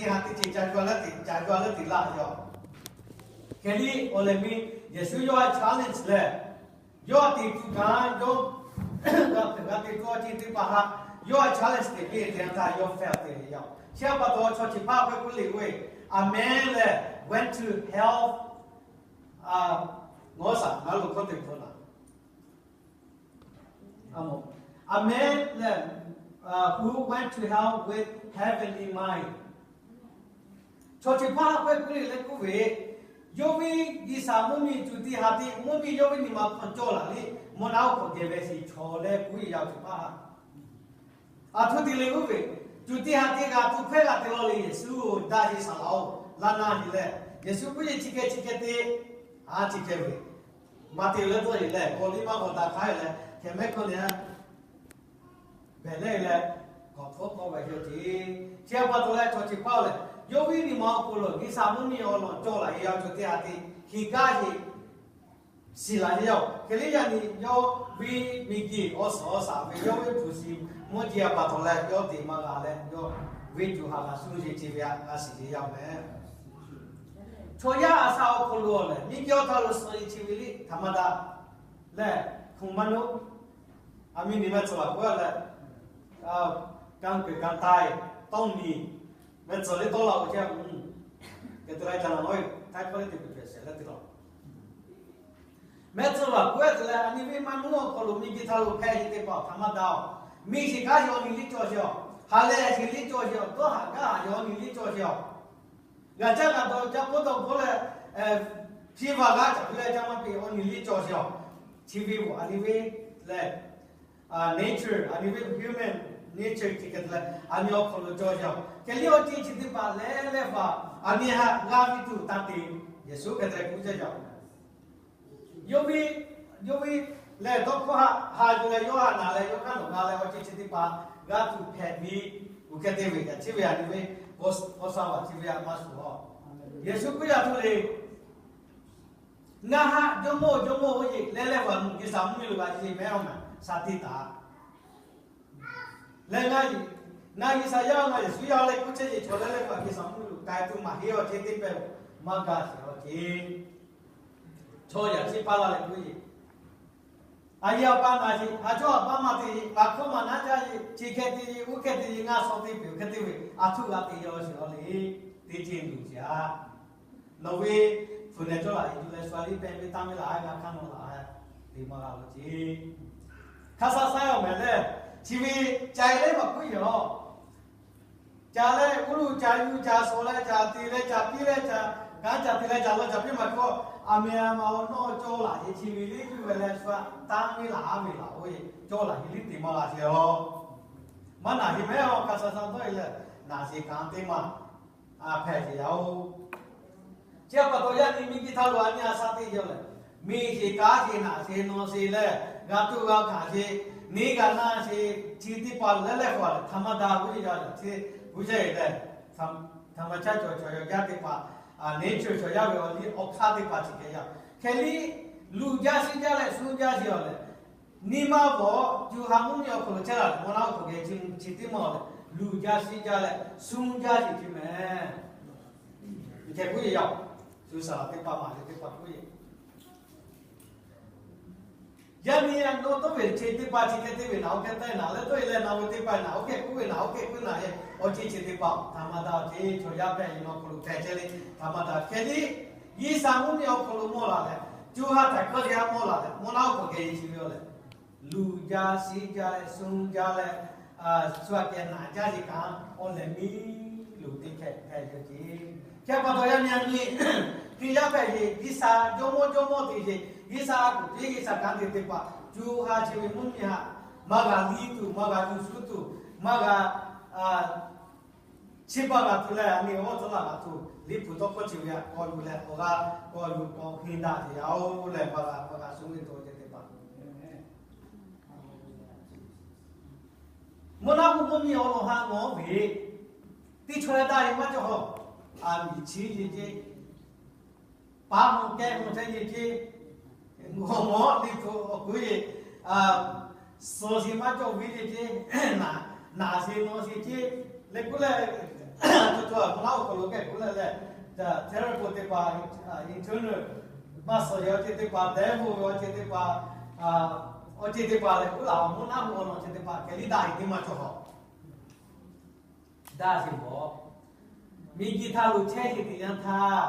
teˇ ha teˇ ceuˬ ca yaw leh teꞈ, ca yaw leh teꞈ laˇ yaw. Hk'e liˇ awˬ lehˬ mi, Yeˍsuˆ yawˇ a challenge lehˬ, yawˇ a teꞈ tuˬ kaꞈ, yawˇ g'a hpeuꞈ g'a te tuˬ awˬ ceuˬ teˇ hpaˍ htaꞈ yawˇ a challenge teꞈ piˇ te htaˇ yawˇ fail te ve yaˇ. Chi a pa taw chaw chi hpaˇ hk'e k'oˆ le k'o ve, a man lehˬ went to hell, a, ngaˬ shaˍ ngaˬ lo hkawˇ te hpfuhˇ laˬ. A man lehˬ, who went to hell with heavenly mind. Chaw chi hpaˇ hk'e k'oˆ le leh k'oˆ ve, yawˇ ve G'uiˬsha mvuhˇmiˬ cuˬ tiꞈ ha tiꞈ mvuhˇmiˬ yawˇ ve nyi ma hk'aw cawˇ laˬ liˇ mvuhˇ naw hk'aw geh ve shiˍ chaw leh k'oˆ ve yaˇ chi hpaˇ htaꞈ a htoꞈ te le k'oˆ ve, cuˬ tiꞈ ha tiꞈ g'a tuˬ hkawehˇ g'a te law le Yeˍsuˆ daꞈ sheˍ saˍ laꞈ-oˬ laˇ na heˍ leh, Yeˍsuˆ k'oˆ ve chi hk'e chi hk'e te, a chi hk'e ve, maˇ te leh tawˇ yeˬ leh k'awꞈ liˇ maˇ k'awꞈ daꞈ hk'aˇ leh hkeh mehˉ hkawˇ ne a behˬ leh leh, k'awꞈ hpfuhˇ k'awꞈ ve yaˇ ce. Chi a pa taw leh chaw chi hpaˇ lehˬ, yawˇ ve nyi ma awˬ hk'aw lo G'uiˬsha mvuhˇmiˬ awˬ lawn cawˇ laˬ ve yaˇ chaw teˇ ha teˇ hk'e gaˇ yeˬ shiˍ laˬ ve yaˇ-oˬ. Hk'e liˇ yaꞈ nyi yawˇ ve miˬguiˬ awˬ suhˍ awˬ shaˍ ve yawˇ ve hpu shiˍ mvuhˇ ce a pa taw leh yawˇ teꞈ maˇ g'a leh yawˇ ve cuˬ ha g'a suh sheˍ ce ve htaꞈ g'a shiˍ ve yaˇ mehˍ. Chaw yaˇ a shaꞈ awˬ hk'aw lo lehˬ, miˬguiˬ awˬ hk'aw lo suhˍ yeˬ chi ve liˇ htaꞈ maˇ daꞈ lehˬ, hk'oˆ maˇ nuˆ. A miˇ ni mehˆ tcuh laˬ k'oˆ leh, kanˇ kuiˬ kanˇ taiˍ tawˇ miˬ mehˆ tcuh liˇ tawˇ laˬ-oˬ ce. Hk'e te leh ca na lawˬ-e, htaiˇ hkawˇ liˇ te kuˬ hpehꞈ shehˍ leh te laˬ. Mehˆ tcuh laˬ k'oˆ-e te leh, a nyi ve maˇ nuˆ awˬ hk'aw lo miˬguiˬ htaꞈ lo hpehꞈ ve teˇ hpaˍ htaꞈ maˇ daꞈ-oˬ. Miˬ shiˍ kanˉ yaw nyi liˇ cawˇ sheˍ-oˬ. Haˍ lehˬ shiˍ liˇ cawˇ sheˍ-oˬ. Dawˇ haˍ gaˇ haˍ yaw nyi liˇ cawˇ sheˍ-oˬ. G'aꞈ caˇ g'aꞈ dawˬ ca k'oˆ dawˬ k'oˆ leh, chi vaˬ g'a caꞈ hu leh ca maˇ peꞈ awˬ nyi liˇ cawˇ sheˍ-oˬ. Chi ve a nyi ve lehˬ, nature, a nyi ve human nature hk'e te leh a nyi awˬ hk'aw lo cawˇ sheˍ-oˬ. Hk'e liˇ awˬ ceuˬ chi teˇ hpaˍ leh leh hpaˍ a nyi haꞈ g'a ve tuˬ taˇ te. Yeˍsuˆ hk'e te leh k'oˆ jaˇ yaˇ-oˬ. Yawˇ ve, yawˇ ve lehˬ dawˇ hkawˇ haꞈ ha yuˬ leh yawˇ haꞈ naˬ leh yawˇ hk'aˇ nawˬ g'a leh awˬ ceuˬ chi teˇ hpaˍ g'a tuˬ hpehꞈ ve, uˬ hk'e te ve yaꞈ chi ve a nyi ve, k'aw sha vaˬ chi ve a maˇ shuˍ-oˬ. Yeˍsuˆ Hkriꞈ yaˇ htoꞈ le, ngaˬ haꞈ jawˇmawˇ jawˇmawˇ-oˬ yeˬ leh leh hpaˍ mvuhˇmiˬ lo g'a yeˬ mehˉ-oˬ mehˍ shaˍ tiꞈ taˍ leh, ngaˬ G'uiˬsha yaˇ-oˬ, ngaˬ Yeˍsuˆ yaˇ leh k'oˆ chehˇ yeˬ chaw leh leh hpaˍ G'uiˬsha mvuhˇmiˬ lo k'ai tuˬ maˇ heˆ awˬ ceuˬ teˇ hpehꞈ maˇ g'a sheˍ awˬ ceuˬ. Chaw yaꞈ chi paˇ laˇ leh k'oˆ yeˬ, a yehˬ awˬ pa naˬ sheˍ, a cawˇ awˬ pa maˇ te sheˍ, ngaˬ hkawˇ maˇ naˉ caˇ sheˍ, chi hk'e te sheˍ, uˉ hk'e te sheˍ, ngaˇ shaw teˇ peuˬ hk'e te ve, a htoꞈ g'a te yaw sheˍ-oˬ le. Teˇ ceuˬ luˬ sheˍ-a. Nawˬ ve hpu nehˬ cawˇ laꞈ yeˬ yuˬ leh shu a liˇ pehˇ ve tanˇ ve laˬ-a, g'a hkanˇ nawˬ laˬ-a, te maˇ g'a lo ce. Hk'a sha sha-oˬ mehˍ lehˬ, chi ve ca leh maˇ k'oˆ yeˬ-oˬ. Ca leh uˉ lo ca yuˬ ca shaw leh ca te leh ca piˇ leh ca, kanˉ ca te leh ca law ca piˇ maˇ k'oˆ, a meh a ma awˬ nawˇ cawˇ laꞈ yeˬ chi ve liˇ yuˬ ve leh shu a tanˇ ve laˬ-a ve laˬ-oˬ, cawˇ laꞈ yeˬ liˇ te maˇ g'a sheˍ-oˬ. Maˇ naˬ sheˍ mehˉ-oˬ, hk'a sha sha dawˇ-e leh, naˬ sheˍ kanˉ teˇ maˇ a hpehꞈ sheˍ yaˇ-oˬ. Chi a pa taw yaˇ nyi miˬguiˬ htaˇ lo a nyi a sha teˇ yaˇ lehˬ, miˬ sheˍ kanˉ sheˍ naˬ sheˍ nawˬ sheˍ leh, g'a tuˬ g'a hkanˍ sheˍ, neˇ g'a naˇ sheˍ, chi teˇ hpaˍ leh leh hpaˍ lehˬ htaꞈ maˇ daꞈ g'uˇ yaˇ lehˬ, g'uˇ yaˇ-e lehˬ, htaꞈ maˇ caˇ cawˬ cawˬ yaˇ teˇ hpaˍ, nature cawˬ yaˇ ve awˬ liˇ awˬ hk'aˇ teˇ hpaˍ chi hk'e yaˇ. Hk'e liˇ luˬ jaˇ shiˉ jaˇ leh suh jaˇ sheˍ-oˬ lehˬ, nyi ma bvuhꞈ, co ha mvuhˇmiˬ awˬ hk'aw lo chehˇ laˬ mvuhˇ naw awˬ hk'aw geh chi chi teˇ maˇ-oˬ leh, luˬ jaˇ shiˉ jaˇ leh suh jaˇ sheˍ ce mehˍ. Hk'e k'oˆ yeˬ yaˇ-oˬ, shu saˍ laꞈ teˇ hpaˍ maˬ leh teˇ hpaˍ k'oˆ yeˬ. Yaˇ nyi a nawˬ tawˇ ve chi teˇ hpaˍ chi hk'e te ve naˬ oˇ hk'e te naˬ leh tawˆ-e leh naˬ ve teˇ hpaˍ naˬ oˇ hk'e k'oˆ ve naˬ oˇ hk'e k'oˆ naˬ-e, awˬ ceuˬ chi teˇ hpaˍ htaꞈ maˇ daꞈ awˬ ceuˬ chaw yaˇ hpehꞈ ve awˬ hk'aw lo hpehꞈ chehˇ le htaꞈ maˇ daꞈ. Hk'e liˇ G'uiˬsha mvuhˇmiˬ awˬ hk'aw lo mawˇ laˬ leh, co ha htaꞈ hkawˇ teˇ ha mawˇ laˬ leh mvuhˇ naw awˬ hk'aw geh yeˬ chi ve-oˬ leh, luˬ jaˇ shiˉ jaˇ leh suh jaˇ leh, shu aꞈ kehˬ naˬ jaˇ sheˍ kaꞈ awˬ lehˬ miˉ luˬ teˇ hkeh hpehꞈ ve ce. Hk'e pa taw yaˇ nyi a nyi Hkriꞈ yaˇ hpehꞈ sheˍ, G'uiˬsha jawˇmawˇ jawˇmawˇ te sheˍ, G'uiˬsha a kuˬ piˇ G'uiˬsha kanˉ te teˇ hpaˍ co ha chi ve mvuhˇmiˬ htaꞈ maˇ g'a liˇ tuˬ, maˇ g'a yuˬ shuˉ tuˬ, maˇ g'a chiˇ baˬ g'a tuˬ leh, a nyi awˬ tcuhˉ laˬ g'a tuˬ, Liꞈ hpu tawˇ hkawˇ chi ve htaꞈ k'awꞈ yuˬ leh awˬ g'aˇ k'awꞈ yuˬ k'awꞈ henˇ daꞈ te yaˇ-oˬ leh, maˇ g'a maˇ g'a suh ve tawˇ ceh teˇ hpaˍ mvuhˇ naw mvuhˇmiˬ awˬ lawn haꞈ ngawˬ ve, teˇ chaw leh daꞈ ve maˇ cawˬ hawˬ. A miˍ chi yeˬ ce, paˍ mvuhˇ kehˉ mvuhˇ chehˇ yeˬ ce, ngawˬ mawˇ Liꞈ hpu awˬ kuiˉ yeˬ, suhˍ sheˍ maˇ cawˬ ve yeˬ ce, naˬ sheˍ nawˬ sheˍ ce, leh k'oˆ leh, Chaw chaw a hk'aw lo k'ehˆ k'oˆ leh leh, terrible teˇ hpaˍ, internal, maˇ suhˍ ve awˬ ceuˬ teˇ hpaˍ, devil ve awˬ ceuˬ teˇ hpaˍ, awˬ ceuˬ teˇ hpaˍ leh k'oˆ laˇ, mvuhˇ naˆ hoꞈ awˬ lawn chi teˇ hpaˍ hk'e liˇ daꞈ e teˇ maˇ cawˬ hawˬ. Daꞈ sheˍ mawˬ. Miˬguiˬ htaꞈ loˍ chehˇ sheˍ teˇ yanˇ htaˇ,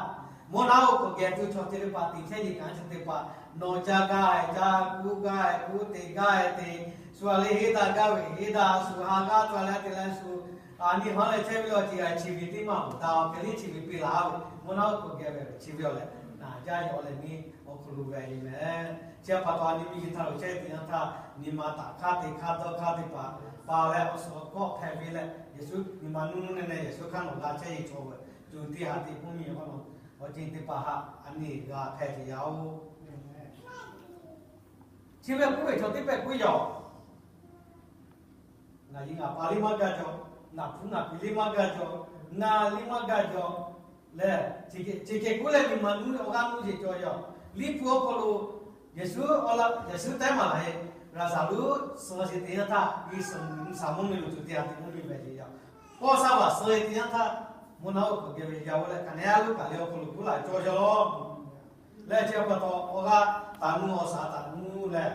mvuhˇ naˆ hoꞈ k'awꞈ geh tuˬ chaw chi teˇ hpaˍ te chehˇ sheˍ kaꞈ chi teˇ hpaˍ, nawˬ ca gaˇ e ca, kuˇ gaˇ e kuˇ, te gaˇ e te, shu a leh heˆ daꞈ gaˇ ve heˆ daꞈ, shu ha gaˇ ca leh te leh shu, a nyi haˉ leh chehˇ ve awˬ ceuˬ chi ve teˇ maˇ awˬ daꞈ awˬ hk'e liˇ chi ve piˇ laˇ ve, mvuhˇ naˆ hoꞈ k'awꞈ geh ve chi ve awˬ lehˬ, naˬ jaˇ yaw leh nyi awˬ hk'aw lo ve nyi mehˍ. Chi a pa taw a nyi miˬguiˬ htaꞈ loˍ chehˇ teˇ yanˇ htaˇ, nyi ma taꞈ hk'aˇ te hk'aˇ dawˇ hk'aˇ teˇ hpaˍ pa leh awˬ suhˍ awˬ hkawˇ hpehꞈ ve leh, Yeˍsuˆ nyi ma nuˇ nuˇ neˇ neˇ Yeˍsuˆ hk'aˇ nawˬ g'a chehˇ ve chaw ve, co teˇ ha teˇ mvuhˇ miˬ awˬ hk'aw lo awˬ ceuˬ teˇ hpaˍ htaꞈ a nyi g'a hpehꞈ ve yaˇ oˬ. Chi ve k'oˆ ve chaw teˇ hpaˍ k'oˆ yaˇ, ngaˬ yi ngaˬ pa liˇ maˇ gaˇ jaw, ngaˬ hpu ngaˬ piˍ liˇ maˇ gaˇ jaw, ngaˬ liˇ maˇ gaˇ jaw leh, chi hk'e k'oˆ leh nyi ma nuˇ awˬ g'aˇ nuˇ sheˍ cawˬ yaˇ. Liˇ hpu awˬ hk'aw lo Yeˍsuˆ, Yeˍsuˆ tehˉ maˍ laˬ e, Laˍzaˍruˆ suh sheˍ teˇ yanˇ htaˇ, G'uiˬsha mvuhˇ miˬ lo co teˇ ha teˇ mvuhˇ miˬ ve yaˇ, paw sha vaˬ suh e teˇ yanˇ htaˇ, mvuhˇ naˆ hoꞈ k'awꞈ geh ve yaˇ oˇ leh hk'aˬ nehˬ a lo kaꞈ le awˬ hk'aw lo k'oˆ laˬ cawˬ yaˇ lawˬ. Leh chi pa taw awˬ g'aˇ taˍ nuˇ awˬ shaˍ taˍ nuˇ leh,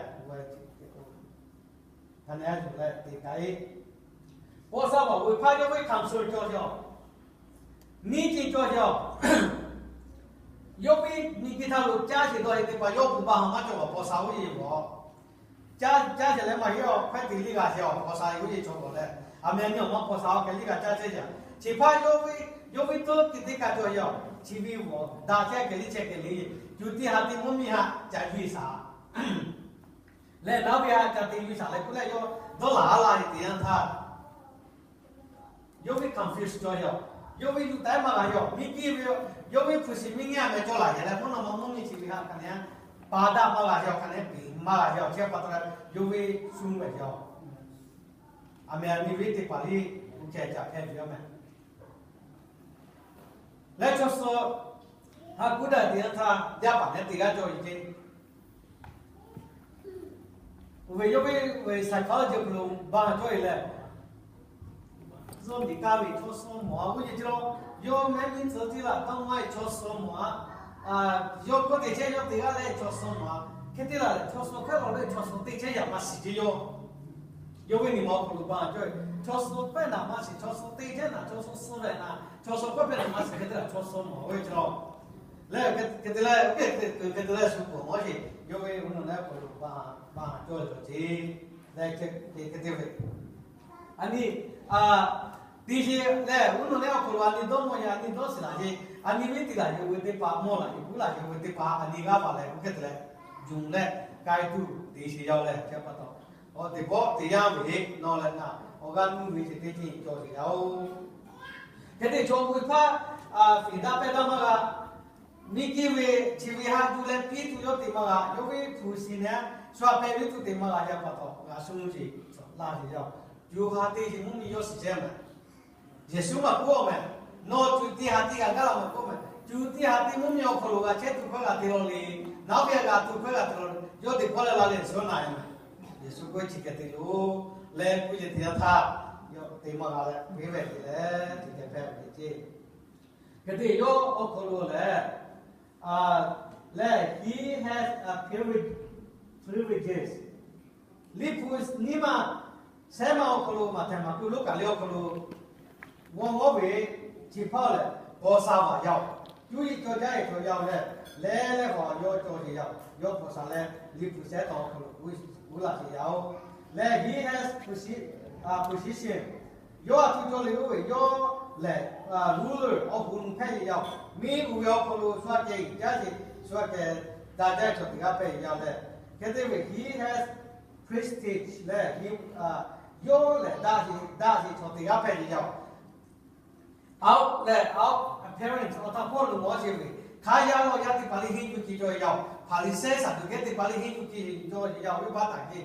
hk'aˬ nehˬ a yuˬ leh te kaꞈ e, paw sha vaˬ ve hpaˇ yawˇ ve hkaoˍmonˬ cawˬ yaˇ, miˇ ceuˬ cawˬ yaˇ. Yawˇ ve miˬguiˬ htaꞈ loˍ caˇ sheˍ dawˇ e teˇ hpaˍ yawˇ pu ba ha maˇ cawˬ a paw sha oˇ yeˬ g'awˬ. Caˇ caˇ sheˍ leh maˇ heˆ a hkawehˇ te liˇ g'a sheˍ a paw sha oˇ yeˬ cawˬ g'awˬ leh, a meh a nyi awˬ maˇ paw sha a hk'e liˇ g'a caˇ chehˇ yaˇ. Chi hpaˇ yawˇ ve, yawˇ ve tawˇ te teˇ kaꞈ cawˬ yaˇ. Chi ve g'awˬ daꞈ chehˇ hk'e liˇ chehˇ hk'e le, co teˇ ha teˇ mvuhˇ miˬ haꞈ ca yuˬ shaˍ leh, naˉ ve haꞈ ca te yuˬ shaˍ leh k'oˆ leh yawˇ dawˇ laˬ a laˇ e teˇ yanˇ htaˇ, yawˇ ve confuse cawˬ yaˇ. Yawˇ ve yuˬ taiˉ maˇ g'a yaˇ, miˇ kiˇ ve, yawˇ ve hpu shiˍ miˇ nyi a meh cawˬ laˬ yaˇ leh mvuhˇ naw ma mvuhˇ miˬ chi ve haꞈ hk'aˬ nehˬ a, pa daꞈ maˇ g'a yaˇ, hk'aˬ nehˬ peˍ maˇ g'a yaˇ. Chi pa taw leh yawˇ ve shu ve yaˇ, a meh a nyi ve teˇ hpaˍ liˇ g'uˇ hkeh ca hpehꞈ ve yaˇ meh. Leh chaw suh ha kuˉ daꞈ teˇ yanˇ htaˇ yaˇ paˍ nehˬ teˇ g'aˇ cawˬ ve ceˇ. Oˇ ve yawˇ ve, ve psychology awˬ hk'aw lo ba cawˬ e leh, zuhˇ miˬ kaˇ ve chaw suh mawˬ a g'uˇ ce ce la, yawˇ mehˉ miˇ tcuh teˇ laꞈ taˇ maˇ e chaw suh mawˬ a, yawˇ hkawˇ te chehˇ yawˇ teˇ g'aˇ leh chaw suh mawˬ a, hk'e te laˬ leh chaw suh hkawehˉ lawˬ leh chaw suh te chehˇ yaꞈ maˇ shiˍ ce yawˇ. Yawˇ ve nyi ma awˬ hk'aw lo ba cawˬ e, chaw suh hkawehˉ naˍ maˇ shiˍ, chaw suh te chehˇ naˍ, chaw suh suh ve naˍ, chaw suh hkawehˉ hpehꞈ naˍ maˇ shiˍ hk'e te laˬ chaw suh mawˬ ve ce la. Leh hk'e te leh hk'e te leh shu k'awꞈ mawˬ sheˍ, yawˇ ve uˉ nawˬ leh awˬ hk'aw lo ba cawˬ cawˬ ce. Leh hk'e te ve, a nyi, a, te sheˍ leh uˉ nawˬ leh awˬ hk'aw lo a nyi dawˇ mawˇ yaˇ a nyi dawˇ shiˍ laˬ ce. A nyi ve te laˬ yawˇ ve teˇ hpaˍ mawˇ laˬ yawˇ puiˉ laˬ yawˇ ve teˇ hpaˍ a nyi g'aˇ paˍ leh k'oˆ hk'e te leh, yuˬ leh k'ai tuˬ te sheˍ yaˇ leh chi pa taw, awˬ teˇ pawˆ te yaˇ ve nawˬ leh ngaˬ awˬ g'aˇ nuˇ ve chi teˇ ceuˬ cawˬ sheˍ yaˇ oˬ. Hk'e te chaw ve hpaˇ, a, fiˍ daˇ pehˇ daˇ maˇ g'a. Miˇ kiˇ ve chi ve haꞈ yuˬ leh piˇ tuˬ yawˇ te maˇ g'a. Yawˇ ve hpu shiˍ nehˬ shu a pehˇ ve tuˬ te maˇ g'a yaˇ pa taw g'a shu ce, laˇ sheˍ yaˇ. Cuˇ ha te sheˍ mvuhˇ miˬ yawˇ shiˍ chehˇ mehˍ. Yeˍsuˆ maˇ k'oˆ mehˍ. Nawˬ cuˇ teˇ ha teˇ g'aˇ gaˇ laˇ maˇ k'oˆ mehˍ. Cuˇ teˇ ha teˇ mvuhˇ miˬ awˬ hk'aw lo g'a chehˇ tuˬ hkawehˉ g'a te law le. Nawˬ ve g'a tuˬ hkawehˉ g'a te law le. Yawˇ teˇ pawˆ leh la leh shu na e mehˍ. Yeˍsuˆ k'oˆ chi hk'e te lo leh k'oˆ ce teˇ yanˇ htaˇ, yawˇ te maˇ g'a leh, venˇ ve te leh chi hk'e hpehꞈ ve ce. Hk'e te yawˇ awˬ hk'aw lo lehˬ, a, lehˬ he has a privilege, privileges. Liꞈ hpu nyiˇ maˬ, shehˆ maˬ awˬ hk'aw lo maˍ hteˍ maˍ kuˇ lo kaꞈ le awˬ hk'aw lo g'awˇ g'awˇ ve chi hpaˇ lehˬ, paw sha vaˬ yaˇ oˬ. Cuˇ yiˍ cawˬ jaˇ e cawˬ yaˇ oˬ leh, leh leh hk'aw yawˇ cawˬ sheˍ yaˇ oˬ. Yawˇ paw sha leh liꞈ hpu shehˆ taw awˬ hk'aw lo kuˇ laˬ sheˍ yaˇ oˬ. Lehˬ he has posi-, a, position. Yawˇ a htoꞈ cawˬ le oˇ ve yawˇ lehˬ, a, ruler awˬ hoꞈ nuˬ hpehꞈ ve yaˇ oˬ. Miˇ uiˍ ve awˬ hk'aw lo shu aꞈ kehˬ jaˇ sheˍ, shu aꞈ kehˬ daꞈ jaˇ chaw teˇ g'aˇ hpehꞈ ve yaˇ lehˬ, hk'e te ve he has prestige lehˬ, yawˇ lehˬ daꞈ sheˍ daꞈ sheˍ chaw teˇ g'aˇ hpehꞈ ve yaˇ oˬ. Out leh out appearance awˬ htaꞈ hpawˇ lo mawˬ sheˍ ve, hk'a yaˇ lawˬ yaˇ teˇ hpaˍ liˇ henˇ yuˬ ce cawˬ yaˇ oˬ. Hpaˍriˍsehˇ Saˍduˆkehˇ teˇ hpaˍ liˇ henˇ yuˬ ce cawˬ yaˇ oˬ. Venˇ baˆ taˍ ce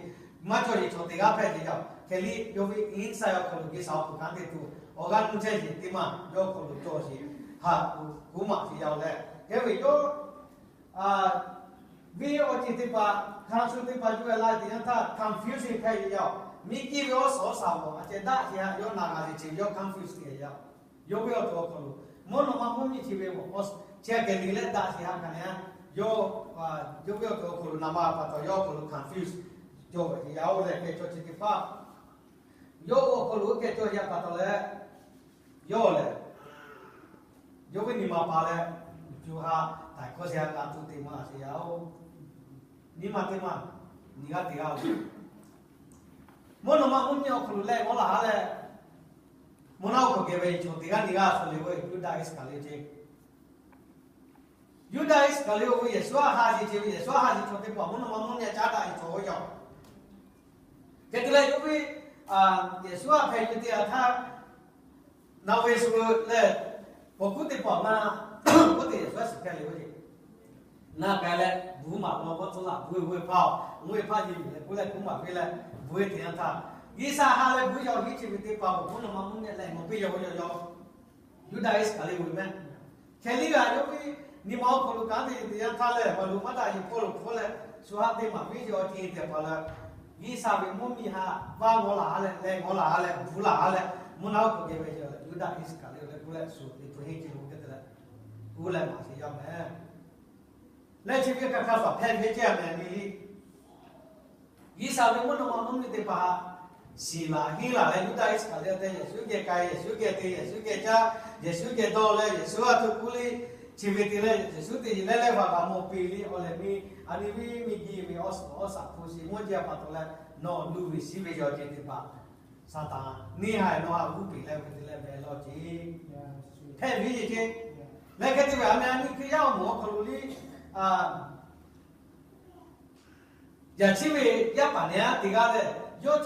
maˇ cawˬ sheˍ chaw teˇ g'aˇ hpehꞈ ve yaˇ oˬ. Hk'e liˇ yawˇ ve inside awˬ hk'aw lo G'uiˬsha awˬ hpu kanˉ te tuˬ awˬ g'aˇ nuˇ chehˇ sheˍ teˇ maˬ yawˇ awˬ hk'aw lo cawˬ sheˍ, haꞈ kuˬ maˍ sheˍ yaˇ oˬ leh, hk'e ve yawˇ venˇ awˬ ceuˬ teˇ hpaˍ, hkanˍ shu teˇ hpaˍ yuˬ ve la teˇ yanˇ htaˇ confuse hpehꞈ ve yaˇ oˬ. Miˇ kiˇ ve awˬ suhˍ awˬ shaˍ awˬ a ceh daꞈ sheˍ haꞈ yawˇ na g'a ve ce yawˇ confuse te ve yaˇ oˬ. Yawˇ ve awˬ to awˬ hk'aw lo mvuhˇ naw ma mvuhˇ miˬ chi ve awˬ, chi aꞈ kehˬ liꞈ leh daꞈ sheˍ haꞈ kaꞈ ne, yawˇ, yawˇ ve awˬ to awˬ hk'aw lo naˍ ma pa taw yawˇ awˬ hk'aw lo confuse cawˬ ve yaˇ oˇ leh hk'e cawˬ chi teˇ hpaˍ, yawˇ awˬ hk'aw lo oˇ hk'e cawˬ yaˇ pa taw leh, yawˇ lehˬ yawˇ ve nyi ma pa leh, co ha taiˍ hkawˇ sheˍ g'a tuˬ te maˇ sheˍ yaˇ oˬ. Nyi ma teˇ maˇ nyi g'aˇ te g'aˇ oˬ. Mvuhˇ naw ma mvuhˇ miˬ awˬ hk'aw lo leh mawˇ laˬ ha leh, mvuhˇ naw k'awꞈ geh ve chaw teˇ g'aˇ nyi g'aˇ suh le ve Yuˇdaꞈ Iˉsaˍkaˍriˍoˆ ce. Yuˇdaꞈ Iˉsaˍkaˍriˍoˆ ve Yeˍsuˆ aꞈ ha sheˍ ce ve, Yeˍsuˆ aꞈ ha sheˍ chaw teˇ hpaˍ mvuhˇ naw ma mvuhˇ miˬ aꞈ caˉ daꞈ ve chaw oˇ yaˇ oˬ. Hk'e te leh yawˇ ve, Yeˍsuˆ aꞈ hpehꞈ ve teˇ yanˇ htaˇ, na ve shu leh, paw kuˉ teˇ hpaˍ na, k'oˆ te Yeˍsuˆ aꞈ shiˍ hpehꞈ le ve ce. Na k'ai leh, buˬ maˍ law k'awꞈ tcuh laˇ, buˬ ve hpaˇ, mvuhˇ ve hpaˇ nyi yuˬ leh k'oˆ leh kuˉ maˍ ve leh, buˬ ve teˇ yanˇ htaˇ, G'uiˬsha ha leh buˬ yaw hiˉ chi ve teˇ hpaˍ awˬ mvuhˇ naw ma mvuhˇ miˬ leh mawˬ piˇ yaw yaw yaw, Yuˇdaꞈ Iˉsaˍkaˍriˍoˆ ve mehˆ. Hk'e liˇ g'a yawˇ ve nyi ma awˬ hk'aw lo kanˉ te teˇ yanˇ htaˇ lehˬ, maˍ loˍ maˇ daꞈ yeˬ hpawˇ loˍ hpawˇ leh, shu haꞈ teˇ maˍ viˉ yaw ce tehꞈ pa leh, G'uiˬsha ve mvuhˇ miˬ haꞈ vaˇ g'awˇ laˬ ha leh, leh g'awˇ laˬ ha leh, bvuhꞈ laˬ ha leh, mvuhˇ naw k'awꞈ geh ve Yuˇdaꞈ Iˉsaˍkaˍriˍoˆ leh k'oˆ leh shu teˇ hpu henˇ ce lo hk'e te leh, oˇ leh maˍ sheˍ yaˇ mehˍ. Leh chi ve hk'a hk'a shuˍ hpehꞈ ve ce a mehˍ ve le. G'uiˬsha ve mvuhˇ naw ma mvuhˇ miˬ teˇ hpaˍ shiˍ laˬ henˇ laˬ leh, Yuˇdaꞈ Iˉsaˍkaˍriˍoˆ tehꞈ Yeˍsuˆ geh k'ai, Yeˍsuˆ geh te, Yeˍsuˆ geh caˇ, Yeˍsuˆ geh dawˇ leh, Yeˍsuˆ aꞈ to kuˉ le, chi ve te leh Yeˍsuˆ te yeˬ leh leh vaꞈ kaꞈ mawˬ piˇ le. Awˬ lehˬ miˇ, a nyi viˉ miˇ gi ve awˬ suhˍ awˬ shaˍ hpu shiˍ mawˇ jaˇ pa taw leh, nawˬ luˬ ve shiˍ ve yaw ce teˇ hpaˍ Saˍtanˍ neˇ haiˬ nawˬ haꞈ g'uˇ peˬ leh ve te leh mehˍ law ce. Hpehꞈ ve yeˬ ce. Leh hk'e te ve a mehˍ a nyi Hkriꞈ yaˇ awˬ moˍ awˬ hk'aw lo le, yaꞈ chi ve yaˇ paˍ nehˬ aˉ te g'aˇ leh, yawˇ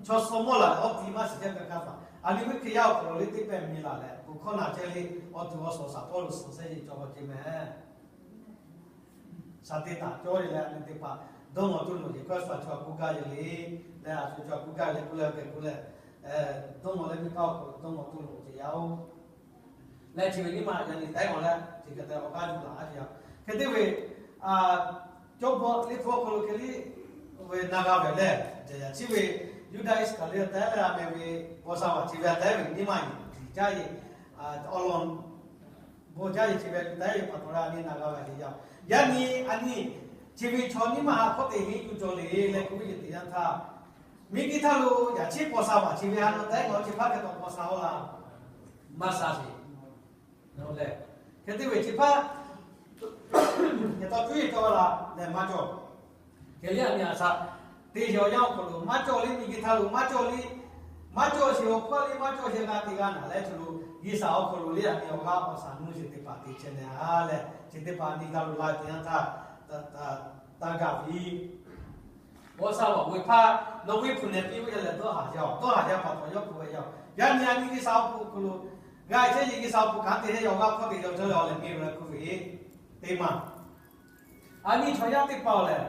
chaw suh mawˇ laˬ leh awˬ ti maˇ shiˍ jaˇ ve hk'a hpaˍ, a nyi ve Hkriꞈ yaˇ awˬ hk'aw lo le teˇ pehˇ mi laˬ leh, kuˬ hkawˇ naˬ chehˇ le, awˬ tuˬ awˬ suhˍ awˬ shaˍ Pawˇluꞈ suhˍ shehˆ yeˬ cawˬ ve ce mehˍ. Saˍtanˍ cawˇ ve leh a nyi teˇ hpaˍ dawˇ nawˬ tuˬ loˍ yeˬ hkawˇ shu a chaw a kuˇ gaˇ yeˬ le, leh a shu chaw a kuˇ gaˇ leh k'oˆ leh geh k'oˆ leh, dawˇ nawˬ leh miˇ hpaˇ awˬ hk'aw lo dawˇ nawˬ tuˬ loˍ ce yaˇ oˬ. Leh chi ve nyiˇ ma yaꞈ nyi tehˉ k'awꞈ leh chi hk'e te awˬ g'aˇ yuˬ laˬ a ce yaˇ. Hk'e te ve, cawˇ bawˆ liˇ hpu awˬ hk'aw lo hk'e liˇ ve na g'a ve leh, yaꞈ chi ve Yuˇdaꞈ Iˉsaˍkaˍriˍoˆ tehˉ leh a mehˍ ve paw sha vaꞈ chi ve a tehˉ ve nyiˇ ma tiˍ jaˇ yeˬ, awˬ lawn bon jaˇ yeˬ chi ve tehˉ ve pa taw leh a nyi na g'a ve ce yaˇ. Yaꞈ nyi a nyi chi ve chaw nyiˇ ma haꞈ hk'awˇ te henˇ yuˬ cawˬ le leh k'oˆ ve yeˬ teˇ yanˇ htaˇ, miˬ guiˬ htaˇ lo yaꞈ chi paw sha vaꞈ chi ve ha na tehˉ k'awꞈ chi hpaˇ hk'e taw paw sha oˇ la maˇ sha sheˍ. Leh hk'e te ve chi hpaˇ hk'e taw cuˇ yiˍ cawˇ la leh maˇ cawˇ. Hk'e liˇ a nyi a shaꞈ teˇ yaw yaˇ awˬ hk'aw lo maˇ cawˇ le, miˬ guiˬ htaˇ lo maˇ cawˇ le, maˇ cawˇ sheˍ awˬ hk'aw le, maˇ cawˇ sheˍ g'a te g'a naˬ leh, chaw lo G'uiˬsha awˬ hk'aw lo le a nyi awˬ g'aˇ awˬ shaˍ nuˇ sheˍ teˇ hpaˍ te chehˇ leh a leh, chi teˇ hpaˍ nyi g'a lo la teˇ yanˇ htaˇ, taˇ gaˬ ve paw sha vaꞈ ve hpaˇ nawˬ ve hpu nehˬ piˇ ve yaˇ lehˬ dawˇ haˍ yaˇ oˬ, dawˇ haˍ yaˇ pa taw yawˇ hpu ve yaˇ oˬ. Yaꞈ nyi a nyi G'uiˬsha awˬ hk'aw lo g'a chehˇ yeˬ G'uiˬsha awˬ hpu kanˉ te chehˇ yaˇ awˬ g'aˇ hk'awˇ te yaw cawˇ leh awˬ lehˬ miˬ ve leh hpu ve teˇ ma a nyi chaw yaˇ teˇ hpaˍ lehˬ,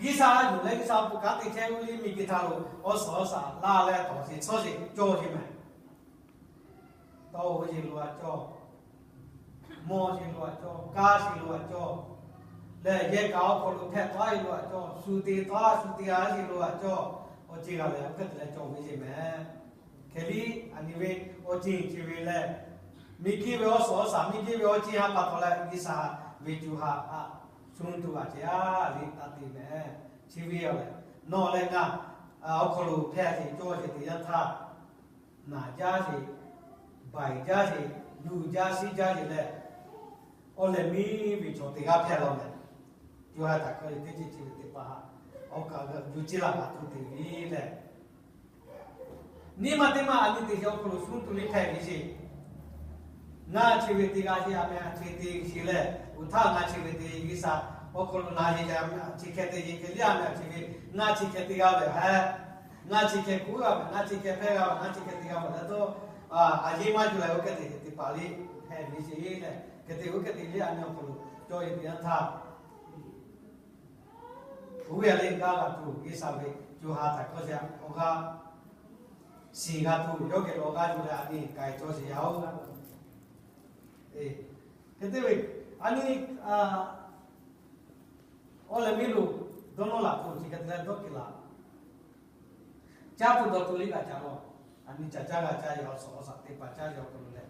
G'uiˬsha yuˬ leh G'uiˬsha awˬ hpu kanˉ te chehˇ ve le, miˬ guiˬ htaˇ lo awˬ suhˍ awˬ shaˍ la leh tawˍ sheˍ tsuhˇ sheˍ cawˇ sheˍ mehˍ. Tawˇ ve sheˍ lo a cawˇ, mawˇ sheˍ lo a cawˇ, kaˇ sheˍ lo a cawˇ, lehˬ yehˬ kaꞈ awˬ hk'aw lo hpehꞈ tawˆ a sheˍ lo a cawˇ, shu te tawˆ a shu te a sheˍ lo a cawˇ, awˬ ceˬ g'a lehˬ oˇ hk'e te leh cawˬ ve sheˍ mehˍ. Hk'e liˇ a nyi ve awˬ ceˬ chi ve lehˬ, miˬ guiˬ ve awˬ suhˍ awˬ shaˍ miˬ guiˬ ve awˬ ceˬ ha pa taw leh G'uiˬsha ve co ha a shu tuˬ a ce a liˇ taˇ te mehˍ. Chi ve a lehˬ, nawˬ leh ngaˬ awˬ hk'aw lo hpehꞈ sheˍ cawˇ sheˍ teˇ yanˇ htaˇ, naˬ jaˇ sheˍ, baiˬ jaˇ sheˍ, luˬ jaˇ shiˉ jaˇ sheˍ leh, awˬ lehˬ miˬ ve chaw teˇ g'aˇ hpehꞈ law mehˍ. Co ha htaꞈ hk'aw leh teˇ ceuˬ chi ve teˇ hpaˍ awˬ kaꞈ yuˬ ce laˬ g'a tuˬ te ve lehˬ, nyiˇ ma teˇ ma a nyi teˇ sheˍ awˬ hk'aw lo shu tuˬ liˇ hpehꞈ ve sheˍ. Ngaˬ chi ve teˇ g'aˇ sheˍ a mehˍ a chi te sheˍ lehˬ, oˇ htaˇ ngaˬ chi ve te G'uiˬsha awˬ hk'aw lo na yeˬ a mehˍ a chi hk'e te yeˬ hk'e liˇ a mehˍ a chi ve, ngaˬ chi hk'e te g'a ve hehꞈ, ngaˬ chi hk'e kuˉ g'a ve, ngaˬ chi hk'e hpehˇ g'a ve, ngaˬ chi hk'e te g'a ve leh dawˇ a yeˇ maˇ yuˬ leh oˇ hk'e te teˇ hpaˍ liˇ hpehꞈ ve sheˍ lehˬ, hk'e te oˇ hk'e te liˇ a nyi awˬ hk'aw lo cawˇ yeˬ teˇ yanˇ htaˇ, oˇ ve a leh gaˇ g'a tuˬ G'uiˬsha ve co ha htaꞈ hk'aw sheˍ awˬ g'aˇ shiˍ g'a tuˬ yawˇ geh lo awˬ g'aˇ yuˬ leh a nyi k'ai cawˇ sheˍ yaˇ oˬ. Hk'e te ve a nyi awˬ lehˬ miˬ lo dawˇ nawˇ laˬ tuˬ chi hk'e te leh dawˇ keꞈ laˬ. Caˇ tuˬ dawˬ tuˬ liˇ kaꞈ ca law. Aˬ nyi caˬ caˇ g'a caˇ yaw, awˬ suhˍ awˬ shaꞈ teˇ hpaˍ caˇ yaw k'o lo leh,